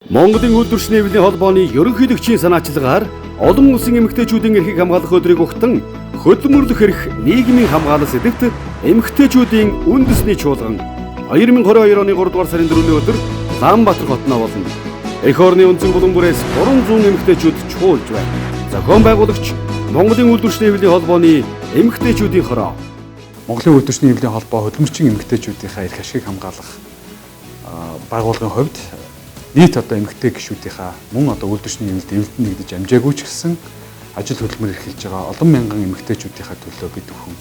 Монголын үйлдвэрчний эвлийн холбооны ерөнхийлөгчийн санаачилгаар олон улсын эмэгтэйчүүдийн эрхийг хамгаалах өдрийг угтан хөдөлмөрлөх эрх нийгмийн хамгаалал сэдэвт эмэгтэйчүүдийн үндэсний чуулган 2022 оны 3 дугаар сарын 4-ний өдөр Улаанбаатар хотноо болно. Эх орны өнцөг булан бүрээс 300 эмэгтэйчүүд чуулж байна. Зохион байгуулагч Монголын үйлдвэрчний эвлийн холбооны эмэгтэйчүүдийн хороо. Монголын үйлдвэрчний эвлийн холбоо хөдөлмөрчин эмэгтэйчүүдийнхээ эрх ашигыг хамгаалах байгууллагын хувьд нийт одоо эмэгтэй гишүүдийнхаа мөн одоо үйлдвэрчний эвлэлд эвлэлд нэгдэж амжаагүй ч гэсэн ажил хөдөлмөр эрхэлж байгаа олон мянган эмэгтэйчүүдийнхаа төлөө бид бүхэн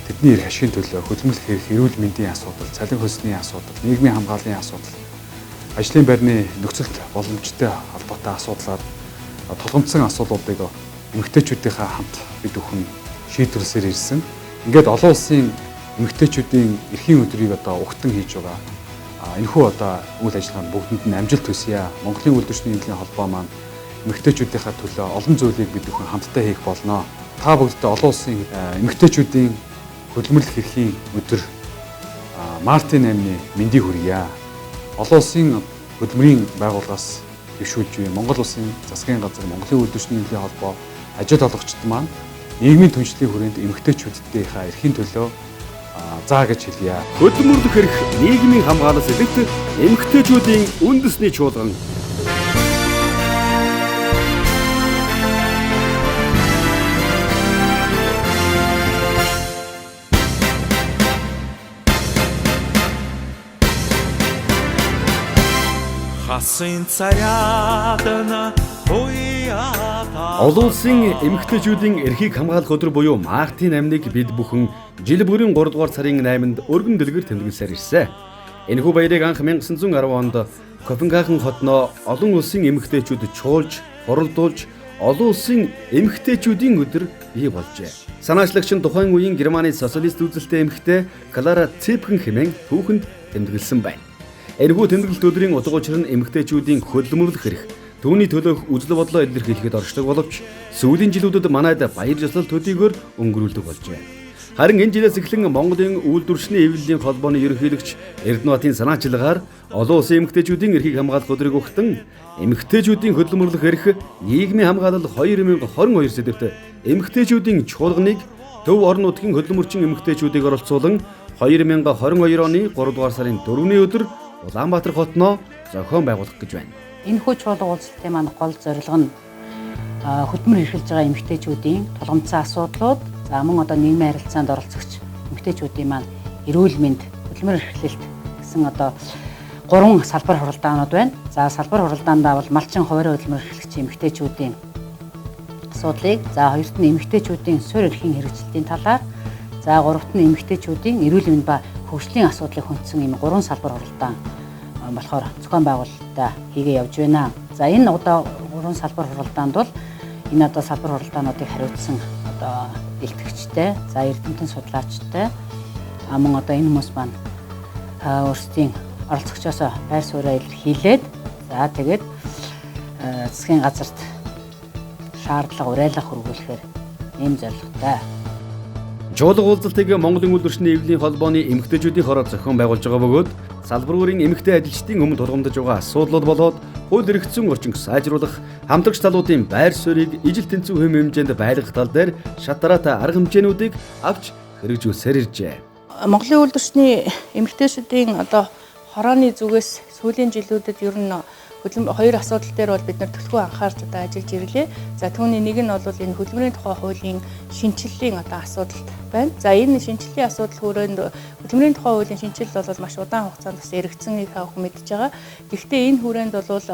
тэдний эрх ашигын төлөө хөдөлмөрлөх эрх, эрүүл мэндийн асуудал, цалин хөлсний асуудал, нийгмийн хамгааллын асуудал, ажлын байрны нөхцөлт боломжтой холбоотой асуудлаар тулгамдсан асуудлуудыг эмэгтэйчүүдийнхээ хамт бид бүхэн шийдвэрлэсээр ирсэн. Ингээд олон улсын эмэгтэйчүүдийн эрхийн өдрийг одоо угтан хийж байгаа. Энэхүү одоо үйл ажиллагаанд бүгдэнд нь амжилт хүсье. Монголын үйлдвэрчний эвлэлийн холбоо маань эмэгтэйчүүдийнхээ төлөө олон зүйлийг бид бүхэн хамтдаа хийх болно. Та бүгддээ олон улсын эмэгтэйчүүдийн хөдөлмөрлөх эрхийн өдөр мартын 8-ны мэндийг хүргье. Олон улсын хөдөлмөрийн байгууллагаас дэвшүүлж буй Монгол улсын засгийн газар, Монголын үйлдвэрчний эвлэлийн холбоо ажил олгогчид маань нийгмийн түншлэлийн хүрээнд эмэгтэйчүүдийнхээ эрхийн төлөө заа гэж хэлье. Хөдөлмөрлөх эрх нийгмийн хамгаалал сэдэвт эмэгтэйчүүдийн үндэсний чуулган. Хасын царядна Олон улсын эмэгтэйчүүдийн эрхийг хамгаалах өдөр буюу мартын 8-ыг бид бүхэн жил бүрийн 3 дугаар сарын 8-нд өргөн дэлгэр тэмдэглэсээр ирсэн. Энэхүү баярыг анх 1910 онд Копенгаген хотноо олон улсын эмэгтэйчүүд чуулж, хуралдуулж, олон улсын эмэгтэйчүүдийн өдөр бий болжээ. Санаачлагч нь тухайн үеийн Германы социалист үзэлтэй эмэгтэй Клара Цепкен хэмээн түүхэнд тэмдэглэсэн байна. Энэхүү тэмдэглэлт өдрийн утга учир нь эмэгтэйчүүдийн хөдөлмөрлөх эрх, түүний төлөөх үзэл бодлоо илэрхийлэхэд оршдог боловч сүүлийн жилүүдэд манайд баяр ёслол төдийгөр өнгөрүүлдэг болжээ. Харин энэ жилээс эхлэн Монголын үйлдвэрчний эвлэлийн холбооны ерөнхийлөгч Эрдэнэбатын санаачилгаар олон улсын эмэгтэйчүүдийн эрхийг хамгаалах өдрийг угтан эмэгтэйчүүдийн хөдөлмөрлөх эрх нийгмийн хамгаалал 2022 сэдэвт эмэгтэйчүүдийн чуулганыг төв орон нутгийн хөдөлмөрчин эмэгтэйчүүдийг оролцуулан 2022 оны 3 дугаар сарын 4-ний өдөр Улаанбаатар хотноо зохион байгуулах гэж байна. Энэхүү чуулга уулзалтын маань гол зорилго нь хөдөлмөр эрхэлж байгаа эмэгтэйчүүдийн тулгамдсан асуудлууд, за мөн одоо нийгмийн харилцаанд оролцогч эмэгтэйчүүдийн маань эрүүл мэнд, хөдөлмөр эрхлэлт гэсэн одоо 3 салбар хуралдаанууд байна. За салбар хуралдаандаа бол малчин хуваарь хөдөлмөр эрхлэгч эмэгтэйчүүдийн асуудлыг, за хоёрт нь эмэгтэйчүүдийн суурь эрхийн хэрэгжилтийн талаар, за гуравт нь эмэгтэйчүүдийн эрүүл мэнд ба хөгжлийн асуудлыг хөндсөн ийм 3 салбар хуралдаан болохоор зохион байгуулалтаа хийгээ явж байна. За энэ одоо 3 салбар хуралдаанд бол энэ одоо салбар хуралдаануудыг хариуцсан одоо бэлтгэгчтэй, за эрдэмтэн судлаачтай, мөн одоо энэ хүмүүс маань өөрсдийн оролцогчоос байр сууриа илэрхийлээд, за тэгээд засгийн газарт шаардлага, уриалга хүргүүлэхээр ийм зорилготой. Чуулга уулзалтыг Монголын үйлдвэрчний эвлэлийн холбооны эмэгтэйчүүдийн хороо зохион байгуулж байгаа бөгөөд салбар бүрийн эмэгтэй ажилчдын өмнө тулгамдаж байгаа асуудлууд болоод хууль эрх зүйн орчинг сайжруулах, хамтрагч талуудын байр суурийг ижил тэнцвэр хэм хэмжээнд байлгах тал дээр шат дараатай арга хэмжээнүүдийг авч хэрэгжүүлсээр иржээ. Монголын үйлдвэрчний эмэгтэйчүүдийн одоо хорооны зүгээс сүүлийн жилүүдэд ер нь хоёр асуудал дээр бол бид нар төлхөө анхаарч одоо ажиллаж ирлээ. За түүний нэг нь бол энэ хөдөлмөрийн тухай хуулийн шинэчлэлийн одоо асуудал байна. За энэ шинэчлэлийн асуудал хүрээнд хөдөлмөрийн тухай хуулийн шинэчлэл бол маш удаан хугацаанд бас эргэцсэнийг та бүхэн мэдж байгаа. Гэхдээ энэ хүрээнд бол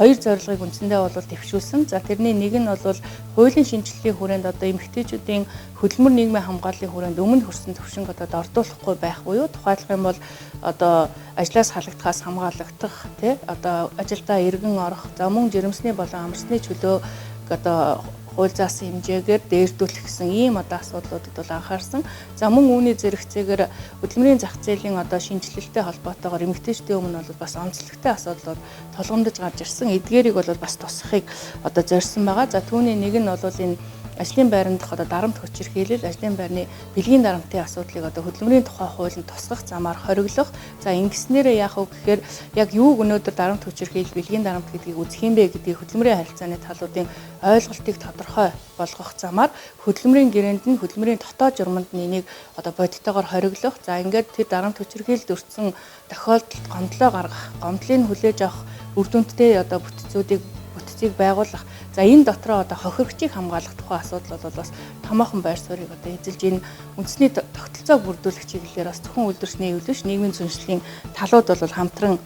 хоёр зорилгыг үндсэндээ бол дэвшүүлсэн. За тэрний нэг нь бол хуулийн шинэчлэлийн хүрээнд одоо эмэгтэйчүүдийн хөдөлмөр нийгмийн хамгааллын хүрээнд өмнө хүрсэн төвшинг одоо дордуулахгүй байх буюу тухайлах юм бол одоо ажлаас халагдахаас хамгаалагдах, тий, одоо ажилдаа эргэн орох, за мөн жирэмсний болон амарсны чөлөө одоо хууль заасан хэмжээгээр дээрдүүлэх гэсэн ийм одоо асуудлуудад бол анхаарсан. За мөн үүний зэрэгцээгээр хөдөлмөрийн зах зээлийн одоо шинэчлэлтэй холбоотойгоор эмэгтэйчүүдийн өмнө бол бас онцлогтой асуудлууд тулгамдаж гарч ирсэн. Эдгээрийг бол бас тусахыг одоо зорьсон байгаа. За түүний нэг нь бол энэ ажлын байранд одоо дарамт хүчирхийлэл, ажлын байрны бэлгийн дарамтын асуудлыг одоо хөдөлмөрийн тухай хуулинд тусгах замаар хориглох. За ингэснээрээ яах вэ гэхээр яг юуг өнөөдөр дарамт хүчирхийлэл, бэлгийн дарамт гэдгийг үзэх юм бэ гэдгийг хөдөлмөрийн харилцааны талуудын ойлголтыг тодорхой болгох замаар хөдөлмөрийн гэрээнд нь хөдөлмөрийн дотоод журманд нь энийг одоо бодитойгоор хориглох. За ингээд тэр дарамт хүчирхийлэлд өртсөн тохиолдолд гомдлоо гаргах, гомдлыг хүлээж авах үр дүнтэй одоо бүтцийг байгуулах. За энэ дотроо одоо хохирогчийг хамгаалах тухай асуудал бол бас томоохон байр суурийг одоо эзэлж энэ үндэсний тогтолцоог бүрдүүлэх чиглэлээр бас зөвхөн үйлдвэрчний эвлэл нийгмийн түншлэлийн талууд бол хамтран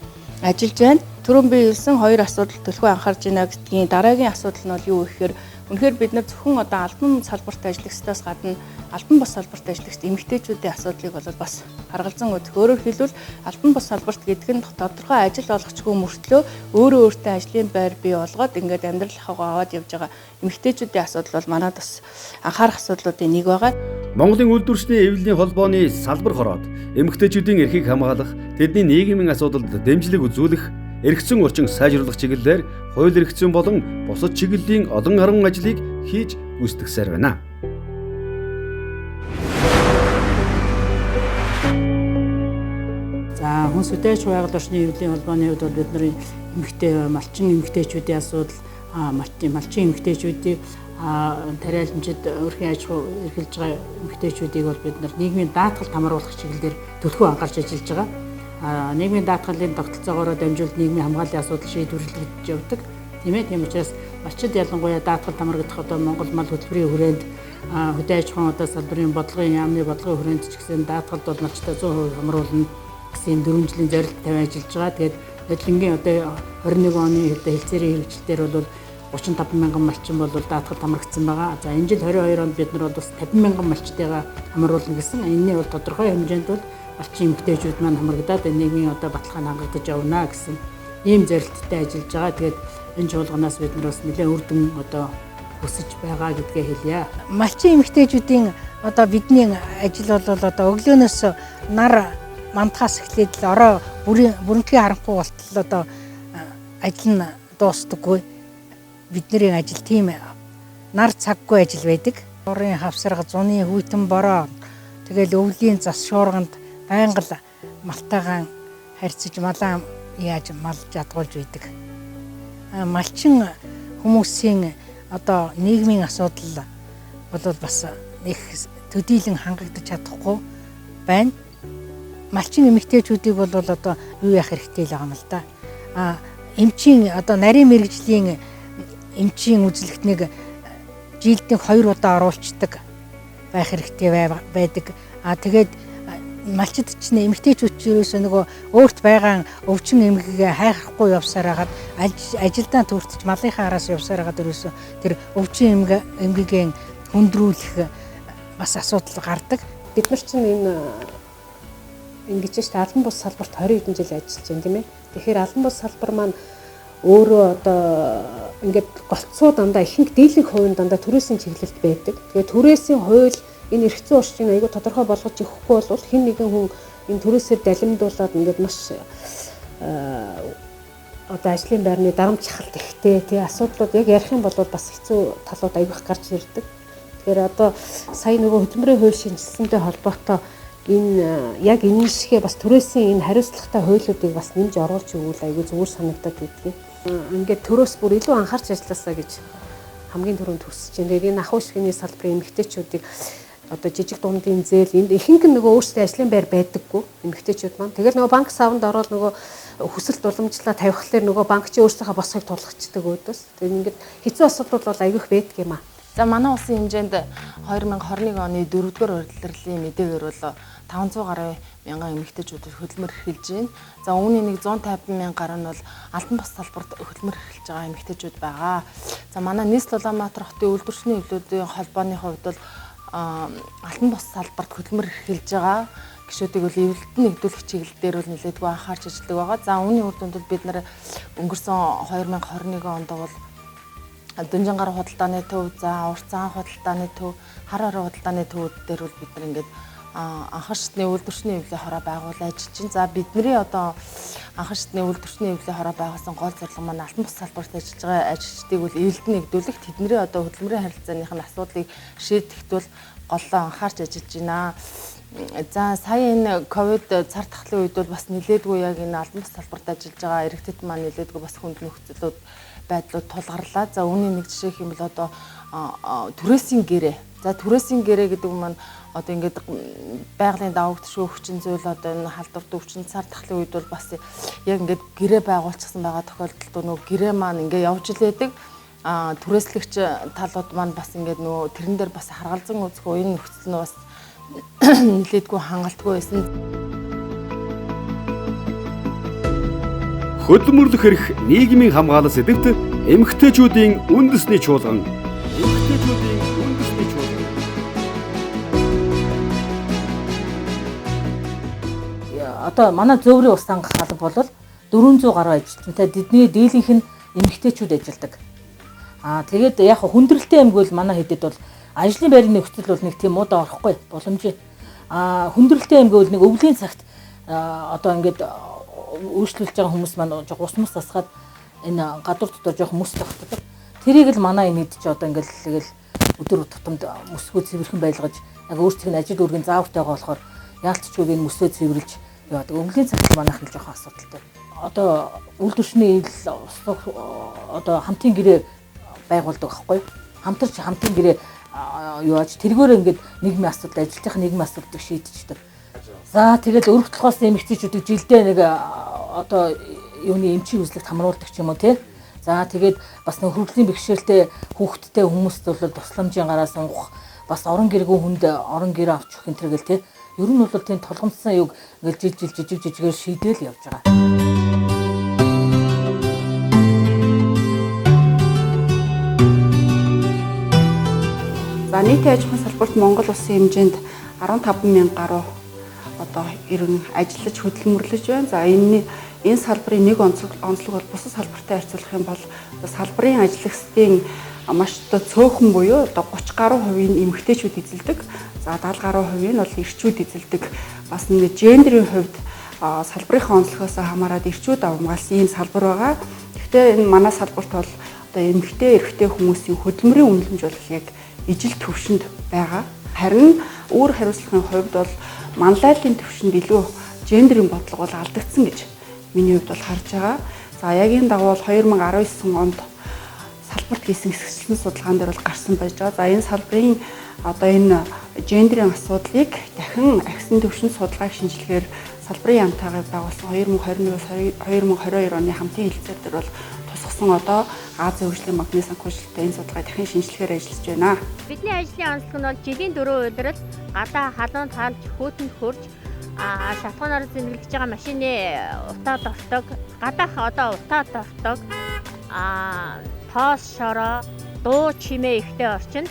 ажиллаж байна. Түрүүн би хэлсэн хоёр асуудал төлхөө анхаарж байна гэдгийн дараагийн асуудал нь бол юу гэхээр үнэхээр бид нар зөвхөн одоо албан салбарт ажиллагчдаас гадна албан бус салбарт ажиллагч эмэгтэйчүүдийн асуудлыг бол бас харгалзан үзэх. Өөрөөр хэлбэл албан бус салбарт гэдэг нь тодорхой ажил олгочгүй мөртлөө өөрөө өөртөө ажлын байр бий болгоод ингээд амьдрал ахуйгаа аваад явж байгаа эмэгтэйчүүдийн асуудал бол манад бас анхаарах асуудлуудын нэг байгаа. Монголын үйлдвэрчний эвлэлийн холбооны салбар хороод эмэгтэйчүүдийн эрхийг хамгаалах, тэдний нийгмийн асуудалд дэмжлэг үзүүлэх, эрх зүйн орчин сайжруулах чиглэлээр хууль эрх зүйн болон бусад чиглэлийн олон арван ажлыг хийж гүйцэтгэсээр байна. За хүнс хөдөөж байгаль орчны эвлэлийн холбооны хувьд бол бид нарын эмэгтэй малчин эмэгтэйчүүдийн асуудал, малчин эмэгтэйчүүдийг тариаланчид өрхийн аж ахуй эрхэлж байгаа эмэгтэйчүүдийг бол бид нар нийгмийн даатгалд хамруулах чиглэлээр төлхөө анхаарч ажиллаж байгаа. Нийгмийн даатгалын тогтолцоогоор дамжуулж нийгмийн хамгааллын асуудал шийдвэрлэгдэж явдаг. Тийм ээ. Тийм учраас малчид ялангуяа даатгалд хамрагдах одоо Монгол мал хөтөлбөрийн хүрээнд хөдөө аж ахуйн одоо салбарын бодлогын яамны бодлогын хүрээнд ч гэсэн даатгалд бол малчдаа 100% хамруулна гэсэн 4 жилийн зорилт тавиан ажиллаж байгаа. Тэгээд Нодлонгийн одоо 21 оны одоо хэлцээрийн хэрэгжилтээр бол 35 мянган малчин бол даатгалд хамрагдсан байгаа. За энэ жил 22 онд бид нар бол бас 50 мянган малчтайгаа хамруулна гэсэн. Энэний бол тодорхой хэмжээнд бол малчин эмэгтэйчүүд маань хамрагдаад нийгмийн одоо баталгаанд хангагдаж явна гэсэн ийм зорилттой ажиллаж байгаа. Тэгээд энэ чуулганаас бид нар бас нэлээд үр дүн одоо өсөж байгаа гэдгээ хэлье. Малчин эмэгтэйчүүдийн одоо бидний ажил бол одоо өглөөнөөс нар мандахаас эхлээд л орой бүрэнтгий харанхуй болтол одоо ажил нь дуустдаггүй. Бидний ажил тийм нар цаггүй ажил байдаг. Урын хавсарга, зуны хүйтэн бороо, тэгэл өвлийн зас шуурганд байнга л малтайгаан харьцаж малаа яаж мал жадгуулж байдаг. Малчин хүмүүсийн одоо нийгмийн асуудал бол бас их төдийлөн хангагдаж чадахгүй байна. Малчин эмэгтэйчүүдийг бол одоо юу яах хэрэгтэй л байгаа юм л да. Эмчийн одоо нарийн мэргэжлийн эмчийн үзлэгтнийг жилд 2 удаа оруулцдаг байх хэрэгтэй байдаг. Тэгээд малчид чинь эмэгтэйчүүд чинь ерөөсөө нөгөө өөрт байгаа өвчин эмгэгээ хайхрахгүй явсаар хагаад ажилдаа төртөж малынхаа араас явсаар хагаад ерөөсөө тэр өвчин эмгэгээ хүндрүүлэх бас асуудал гардаг. Бид нар чинь энэ ингэж шүү дээ, албан бус салбарт 20 хэдэн жил ажиллаж байна, тийм ээ. Тэгэхээр албан бус салбар маань өөрөө одоо ингээд голцоо дандаа ихэнх дийлэнх хувь нь дандаа түрээсийн чиглэлд байдаг. Тэгээ түрээсийн хууль энэ эрх зүйн орчныг айгүй тодорхой болгож өгөхгүй бол хэн нэгэн хүн энэ түрээсээр далимдуулаад ингээд маш одоо ажлын байрны дарамт шахалт ихтэй тий асуудлууд яг ярих юм бол бас хэцүү талууд айгүйх гарч ирдэг. Тэгэхээр одоо сая нөгөө хөдөлмөрийн хууль шинжилсэнтэй холбоотой энэ яг энэ шигэ бас түрээсийн энэ хариуцлагатай хуулиудыг бас нэмж оруулж өгвөл айгүй зүгээр санагдаад байдгийг. Ингээд төрөөс бүр илүү анхаарч ажилласаа гэж хамгийн түрүүнд хүсэж байна. Тэгээд энэ ахуй шигний салбарын эмэгтэйчүүдийг одоо жижиг дундын зээл энд ихэнх нь нөгөө өөрсдийн ажлын байр байдаггүй эмэгтэйчүүд маань. Тэгэл нөгөө банк савнд ороод нөгөө хүсэлт уламжлалаа тавихлаар нөгөө банк чи өөрсдийнхөө босхийг тулгацдаг өөдөөс. Тэгээд ингээд хэцүү асуудлууд бол айгүйх байдаг юм аа. За манай улсын хэмжээнд 2021 оны 4-р улирлын мэдээгээр бол 500 гаруй мянган эмэгтэйчүүд хөдөлмөр эрхэлж байна. За үүний нэг 150 мянга гаруй нь бол албан бус салбарт хөдөлмөр эрхэлж байгаа эмэгтэйчүүд байгаа. За манай нийслэл Улаанбаатар хотын үйлдвэрчний эвлүүдийн холбооны хувьд бол албан бус салбарт хөдөлмөр эрхэлж байгаа гишүүдийг бол эвлэлтэн нэгдүүлэх чиглэл дээр бол нэлээдгүй анхаарч ажилладаг байгаа. За үүний үр дүнд бид нар өнгөрсөн 2021 онд бол Дүнжин гар худалдааны төв, за урт цагаан худалдааны төв, хар хорой худалдааны төвүүд дээр бол бид нар ингээд анхан шатны үйлдвэрчний эвлэлийн хороо байгуулан ажиллаж байна. За бидний одоо анхан шатны үйлдвэрчний эвлэлийн хороо байгуулсан гол зорилго маань алтан бус салбарт ажиллаж байгаа ажилчдыг бол эвлэлд нэгдүүлэх, тэдний одоо хөдөлмөрийн харилцааных нь асуудлыг шийдэхэд бол голлоо анхаарч ажиллаж байна. За сая энэ ковид цар тахлын үед бол бас нэлээдгүй яг энэ албан бус салбарт ажиллаж байгаа иргэдэд маань нэлээдгүй бас хүнд нөхцөлүүд байдлууд тулгарлаа. За үүний нэг жишээ гэх юм бол одоо түрээсийн гэрээ. За түрээсийн гэрээ гэдэг нь маань одоо ингээд байгалийн давагдшгүй хүчин зүйл одоо энэ халдвар өвчин цар тахлын үед бол бас яг ингээд гэрээ байгуулчихсан байгаа тохиолдолд нөгөө гэрээ маань ингээд явж лээдэг. Түрээслэгч талууд маань бас ингээд нөгөө тэрэн дээр бас харгалзан үзэх уян нөхцөл нь бас нэлээдгүй хангалтгүй байсан. Хөдөлмөрлөх эрх нийгмийн хамгаалал сэдэвт эмэгтэйчүүдийн үндэсний чуулган. Эмэгтэйчүүдийн үндэсний чуулган. Одоо манай Зөөврийн ус хангах алба бол 400 гаруй ажилтнтай, тэдний дийлэнх нь эмэгтэйчүүд ажилладаг. Тэгээд яг хүндрэлтэй эмгүүл манай хэдэд бол ажлын байрны нөхцөл бол нэг тийм муудаа орохгүй боломжтой. Хүндрэлтэй эмгүүл нэг өвлийн цагт одоо ингээд өөрчлөлж байгаа хүмүүс маань жоох ус мус асгаад энэ гадуур дотор жоох мөс тогтдог. Тэрийг л манай энэ хэд ч одоо ингээд тэгэл өдөр тутамд мөсгөө цэвэрхэн байлгаж яг өөрсдийнх нь ажил үүргийн заавартайгаа болохоор яалтчгүй энэ мөсөө цэвэрлж яваад. Өвлийн цагт манайх нь жоох асуудалтай. Одоо үйлдвэрчний эвлэл одоо хамтын гэрээ байгуулдаг байхгүй. Хамтарч хамтын гэрээ юу аж тэргээр ингээд нийгмийн асуудал ажилтны нийгмийн асуудлыг шийдчихдэг. За тэгэл өрх толгоос эмэгтэйчүүдийг жилдээ нэг одоо юуны эмчийн үзлэгт хамруулдаг ч юм уу тий. За тэгээд бас нэг хөрвлийн бэрхшээлтэй хүүхэдтэй хүмүүст бол тусламжийн гараа сунгах, бас орон гэргүй хүнд орон гэр авч өгөх энэ төр гэл тий. Ер нь бол тийм толгомдсон юг ингээл жил жил жижиг жижигээр шийдээл явж байгаа. За нийтийн аж ахуйн салбарт Монгол улсын хэмжээнд 15,000 гаруй одоо иргэн ажиллаж хөдөлмөрлөж байна. За энэ салбарын нэг онцлог бол бусад салбартай харьцуулах юм бол салбарын ажиллагчдын маш одоо цөөхөн буюу одоо 30 гаруй хувийн эмэгтэйчүүд эзэлдэг. За 70 гаруй хувийн бол эрчүүд эзэлдэг. Бас нэг гендерийн хувьд салбарын онцлогоос хамаарат эрчүүд авамгаалсан ийм салбар байгаа. Гэхдээ энэ манай салбарт бол одоо эмэгтэй эрэгтэй хүмүүсийн хөдөлмөрийн үнэлэмж бол яг ижил төвшөнд байгаа. Харин өөр хариуцлагын хувьд бол манлайллын төвшөнд илүү гендерийн бодлого бол алдагдсан гэж миний хувьд бол харж байгаа. За яг энэ дагуу бол 2019 онд салбарт хийсэн хэсэгчлэн судалгаан дээр бол гарсан байж байгаа. За энэ салбарын одоо энэ гендерийн асуудлыг дахин агсан төвшөнд судалгааг шинжилгээр салбарын яамтайгаар байгуулсан 2021-ээс 2022 оны хамтын хэлэлцээр дээр бол тусгасан одоо Азийн хөгжлийн банкны санхүүжилттэй энэ судалгааг дахин шинжилгээр ажиллаж байна. Бидний ажлын онцлог нь бол жилийн 4 улирал гадаа халуун талж хүүтэнд хөрж шатхуунаар зэмлэгдэж байгаа машины утаа дортог, гадаах одоо утаа дортог, тоос шороо, дуу чимээ ихтэй орчин,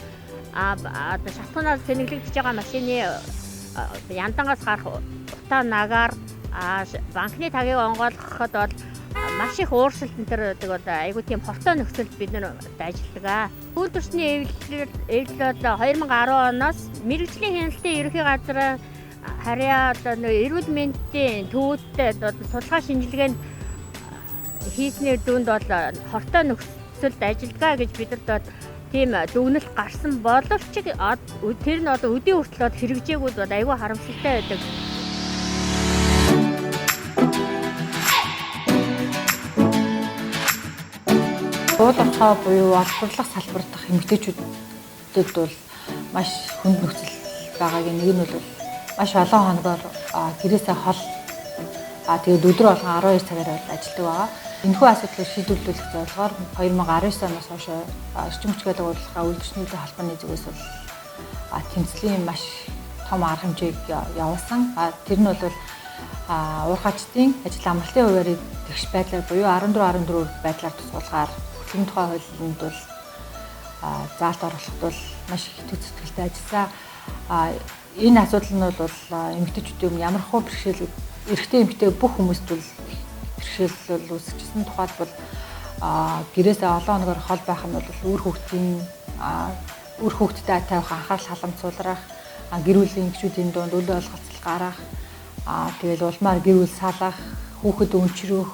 одоо шатхуунаар зэмлэгдэж байгаа машины яндангаас гарах утаа нагаар банкны тагийг онгойлгоход бол маш их ууршилт энэ төр гэдэг бол айгүй тийм хортой нөхцөлд бид нар ажилладаг. Үйлдвэрчний эвлэл бол 2010 оноос мэргэжлийн хяналтын ерөнхий газар харьяа одоо нөө эрүүл мэндийн төвүүдтэй одоо судалгаа шинжилгээнд хийсний дүнд бол хортой нөхцөлд ажилладаг гэж бидэрт бол тийм дүгнэлт гарсан боловч тэр нь одоо өдийн хүртэл бол хэрэгжээгүй бол айгүй харамсалтай байдаг. Уул уурхай буюу олборлох салбар дахь эмэгтэйчүүдэд бол маш хүнд нөхцөл байгаагийн нэг нь бол маш олон хоногоор гэрээсээ хол тэгээд өдөр болгон 12 цагаар бол ажилладаг байгаа. Энэхүү асуудлыг шийдвэрлэх зорилгоор 2019 оноос хойш эрчим хүч байгууллагын үйлдвэрчний холбооны зүгээс бол тэмцлийн маш том арга хэмжээг явуулсан. Тэр нь бол уурхаачдын ажил амралтын хуваарийг тэгш байдлаар буюу 14 байдлаар тусгуулгаар хөдөлмөрийн тухай хуулинд бол заалт оруулахад бол маш их итгэл зүтгэлтэй ажилласан. Энэ асуудал нь бол эмэгтэйчүүдийн өмнө ямар хөө бэрхшээл эрэгтэй эмэгтэй бүх хүмүүст бол бэрхшээл бол үүсгэжсэн. Тухайлбал гэрээсээ олон хоногор хол байх нь бол үр хүүхдийн үр хүүхдтэй тавих анхаарал халамцуулрах, Гэр бүлийн гишүүдийн дунд үл ойлголцол гаргах, тэгэл улмаар гэр бүл салах, хүүхэд өнчрөх,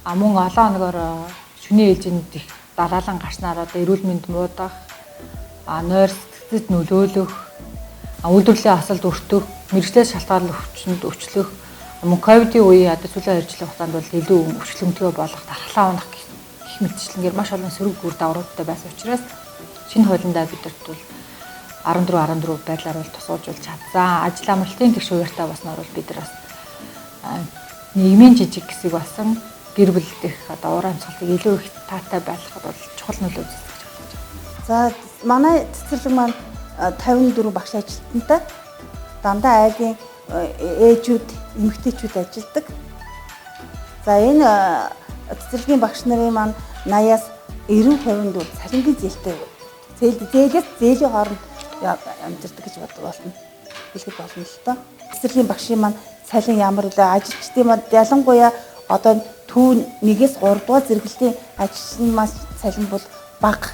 мөн олон хоногоор шөнийн ээлжинд их далаалан гарснаар одоо эрүүл мэнд муудах, нойр сэтгцэд нөлөөлөх, үйлдвэрлэлийн асалд өртөх, мэргэжлээс шалтгаалan өвчнөд өвчлөх, мөн ковидын үеийн одоо сүүлийн 2 жилийн хугацаанд бол илүү өвчлөмтгөө болох, дархлаа унах гэх мэтчилэнгээр маш олон сөрөг үр дагавруудтай байсан учраас шинэ хуулиндаа бидэрт бол 14 байдлаар бол тусгуулж чадсан. Ажил амралтын тэгш хуваарьтай болсноор бол бид нар бас нийгмийн жижиг хэсэг болсон гэр бүл дэх одоо уур амьсгалыг илүү их таатай байлгахад бол чухал нөлөө үзүүлж байна. За манай цэцэрлэг маань 54 багш ажилтнтай дандаа айлын ээжүүд, эмэгтэйчүүд ажилладаг. За энэ цэцэрлэгийн багш нарын маань 80-аас 90% нь цалингийн зээлтэй. Зээлээс зээлийн хооронд амьдардаг гэж болно. Хэлэхэд болно л доо. Цэцэрлэгийн багшийн маань цалин ямар вэ? Ажилчдын маань ялангуяа одоо төв 1-ээс 3 дугаар зэрэглэлийн ажилчдын маань цалин бол бага.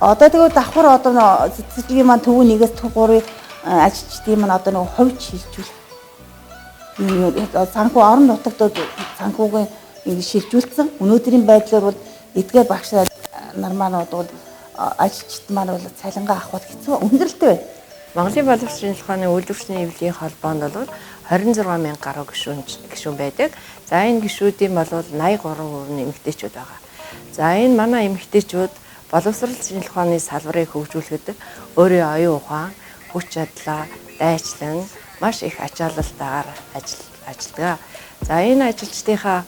Одоо тэгвэл давхар одоо цэцэрлэгийн маань төв 1-ээс төв 3-ын ажилчдын маань одоо нэг хувь шилжүүлэх. Санхүү орон нутагт санхүүгийн ингэ шилжүүлсэн. Өнөөдрийн байдлаар бол эдгээр багш нар маань бол ажилчид маань бол цалингаа авах хэцүү өндөрлөлтэй байна. Монголын боловсролын ухааны үйлдвэрчний эвлэлийн холбоонд бол 26 мянга гаруй гишүүн байдаг. За энэ гишүүдийн бол 83% нь эмэгтэйчүүд байгаа. За энэ манай эмэгтэйчүүд боловсрол шинжилгээ ухааны салбарыг хөгжүүлэхэд өөрийн оюун ухаан, хүч чадлаа дайчлан маш их ачаалалтайгаар ажилладаг. За энэ ажилчдынхаа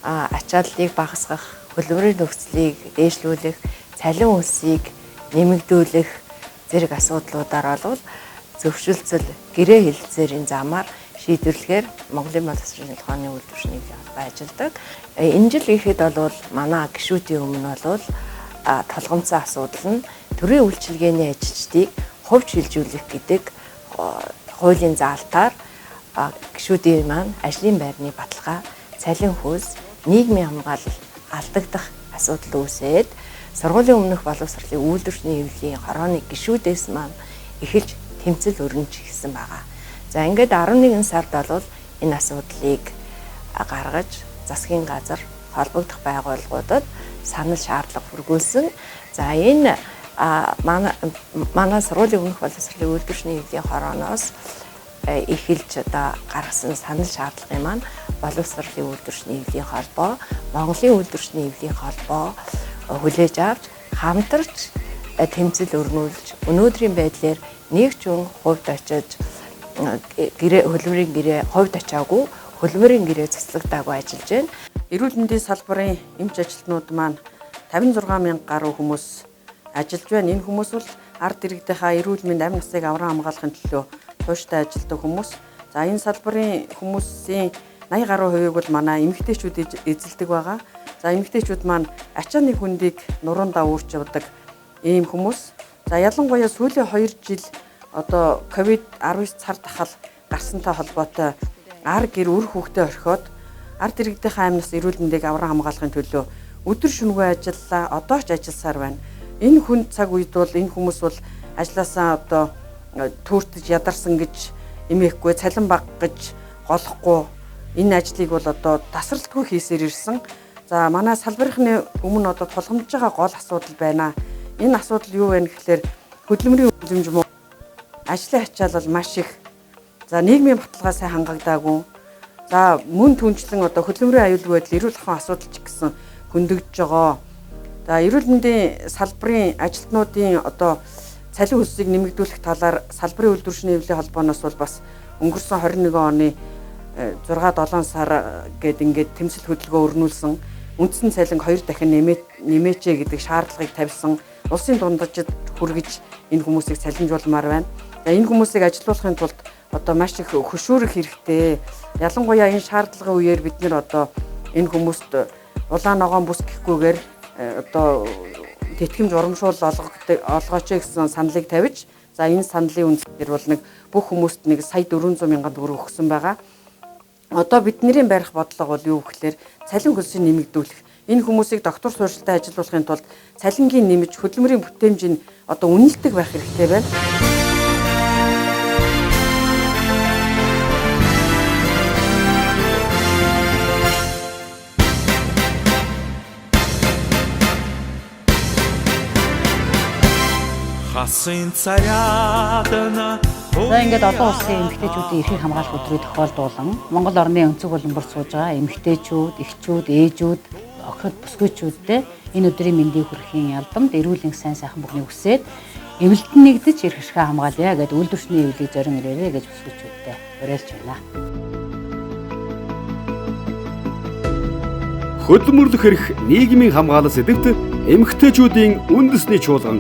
ачааллыг багасгах, хөдөлмөрийн нөхцөлийг дээшлүүлэх, цалин үлсийг нэмэгдүүлэх зэрэг асуудлуудаар бол зөвшөлтсөл гэрээ хэлэлцээрийн замаар шийдвэрлэхээр Монголын боловсролын ухааны үйлдвэрчний холбоо ажилладаг. Энэ жил ихэд бол манай гишүүдийн өмнө бол толгомцсон асуудал нь төрийн үйлчилгээний ажилчдыг хувь шилжүүлэх гэдэг хуулийн заалтаар гишүүдийн маань ажлын байрны баталгаа, цалин хөлс, нийгмийн хамгаалал алдагдах асуудал үүсээд сургуулийн өмнөх боловсролын үйлдвэрчний эвлэлийн хорооны гишүүдээс маань эхэлж тэмцэл өрнөж эхэлсэн байгаа. За ингээд 11 сард бол энэ асуудлыг гаргаж засгийн газар холбогдох байгууллагуудад санал шаардлага хүргүүлсэн. За энэ манай сургуулийн өмнөх боловсролын үйлдвэрчний эвлэлийн хорооноос эхэлж одоо гаргасан санал шаардлагын маань боловсролын үйлдвэрчний эвлэлийн холбоо, Монголын үйлдвэрчний эвлэлийн холбоо хүлээж авч хамтарч тэмцэл өрнүүлж өнөөдрийн байдлаар нэг ч хүн хувьд очиж гэрээ хөдөлмөрийн гэрээ хувьд очиагүй хөдөлмөрийн гэрээ цуцлагдаагүй ажиллаж байна. Эрүүл мэндийн салбарын эмч ажилтнууд маань 56 мянга гаруй хүмүүс ажиллаж байна. Энэ хүмүүс бол ард иргэдийнхаа эрүүл мэнд амь насыг авран хамгаалахын төлөө тууштай ажилладаг хүмүүс. За энэ салбарын хүмүүсийн 80 гаруй хувийг бол манай эмэгтэйчүүд эзэлдэг байгаа. За эмэгтэйчүүд маань ачааны хүндийг нуруундаа үүрч явдаг ийм хүмүүс. За ялангуяа сүүлийн 2 жил одоо ковид-19 цар тахал гарсантай холбоотой ар гэр үр хүүхдээ орхиод ард иргэдийнхээ амь нас эрүүл мэндийг авран хамгаалахын төлөө өдөр шөнөгүй ажиллалаа, одоо ч ажилласаар байна. Энэ хүнд цаг үед бол энэ хүмүүс бол ажилласаа одоо түүртэж ядарсан гэж эмээхгүй, цалин баг гэж голохгүй энэ ажлыг бол одоо тасралтгүй хийсээр ирсэн. За манай салбарынхны өмнө одоо тулгамдж байгаа гол асуудал байна. Энэ асуудал юу вэ гэхлээр хөдөлмөрийн үнэмж муу, ажлын ачаал бол маш их. За нийгмийн баталгаа сайн хангагдаагүй. За мөн түнчлэн одоо хөдөлмөрийн аюулгүй байдал, эрүүл ахуйн асуудал ч гэсэн хөндөгдөж байгаа. За эрүүл мэндийн салбарын ажилтнуудын одоо цалин хөлсийг нэмэгдүүлэх талаар салбарын үйлдвэрчний эвлэлийн холбооноос бол бас өнгөрсөн 21 оны 6 7 сар гээд ингээд тэмцэл хөдөлгөөн өрнүүлсэн. Үндсэн цалин 2 дахин нэмээчээ гэдэг шаардлагыг тавьсан. Улсын дундажид хүргэж энэ хүмүүсийг цалинжуулмаар байна. За энэ хүмүүсийг ажилуулахын тулд одоо маш их хөшүүрэх хэрэгтэй. Ялангуяа энэ шаардлагын үеэр бид нэр одоо энэ хүмүүст улаан ногоон бүс гэхгүйгээр одоо тэтгэмж урамшуул олгооч гэсэн саналыг тавьж, за энэ саналын үндсээр бол нэг бүх хүмүүст нэг сая 400 мянган төгрөг өгсөн байгаа. Одоо бидний барих бодлого бол юу гэхлээр цалин хөлсийг нэмэгдүүлэх. Энэ хүмүүсийг доктор суурьшилтай ажилуулахын тулд цалингийн нэмж хөдөлмөрийн бүтээмж нь одоо үнэлдэг байх хэрэгтэй байна. Гасын царядна. За ингээд олон улсын эмэгтэйчүүдийн эрхийг хамгаалах өдрийг тохиолдуулан Монгол орны өнцөг булан сууж байгаа эмэгтэйчүүд, эхчүүд, ээжүүд, охид бүсгүйчүүдтэй энэ өдрийн мэндийг хүргэхийн албанд эрүүл энх сайн сайхан бүхнийг хүсээд эвлэлтэн нэгдэж эрх ашгаа хамгаалъя гэдээ үйлдвэрчний эвлийг зорин ирээрэй гэж бүсгүйчүүдтэй уриалж байна. Хөдөлмөрлөх эрх нийгмийн хамгаалал сэдэвт эмэгтэйчүүдийн үндэсний чуулган